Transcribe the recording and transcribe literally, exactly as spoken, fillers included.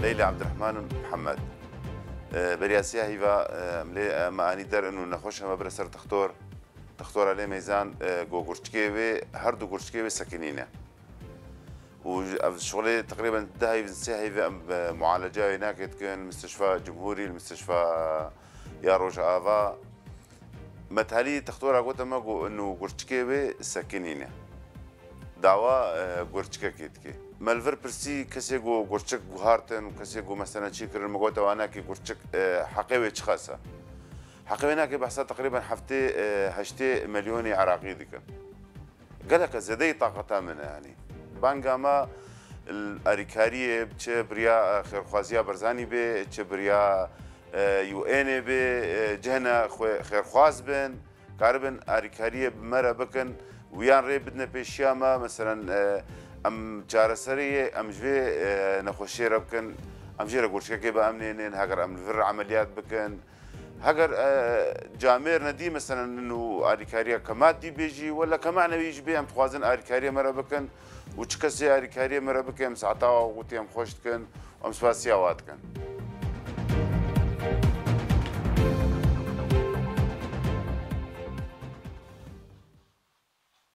Leyla Abdurrahman Muhammed. E, beriya siya hîva, e, em lê, e, me anî der inu nexweş heme bire ser textor. Textora lê meyzan, e, go gurçikê wê, her du gurçikê wê sekinîne. Û ev şixulê teqrîben deh heyv, sê heyv em, e, mualeca wê nakê dikin, misteşfa cumhurî, misteşfa ya Rojava. Me talî textora gote me ku inu gurçikê wê sekinîne. Dawa, e, gurçikekê dike. Me li vir pirsî kesê ku gurçik guhartin û kesê ku meselen çî kirin, me gote wana ki gurçik, e, heqê wê çiqas e. Heqê wê nakê behsa teqrîben heftê, e, heştê milyonî Iraqî dikin. Gelek e, zêdeyî taqeta min e, yanî. Banga me l-, alîkariyê, çi biriya, e, xêrxwaziya Barzanî bê, çi biriya, e, U N ê bê, e, cihna xwe-, xêrxwaz bin, karibin alîkariyê bi me re bikin, wiyan rê bidine pêşiya me, meselen, e, em çareseriyê, em ji vê, e, nexweşiyê re bikin, em jê re gurçikekê biemnênin, heger em li vir emeliyat bikin, Heger, e, camêr nedî, meselen, inu alîkariya ke maddî bê jî, wela ke manewî jî bê, em dixwazin alîkariya me re bikin û çi kesê alîkariya me re bike, em saeta wa gotî em xweş dikin û em spasiya wa dikin.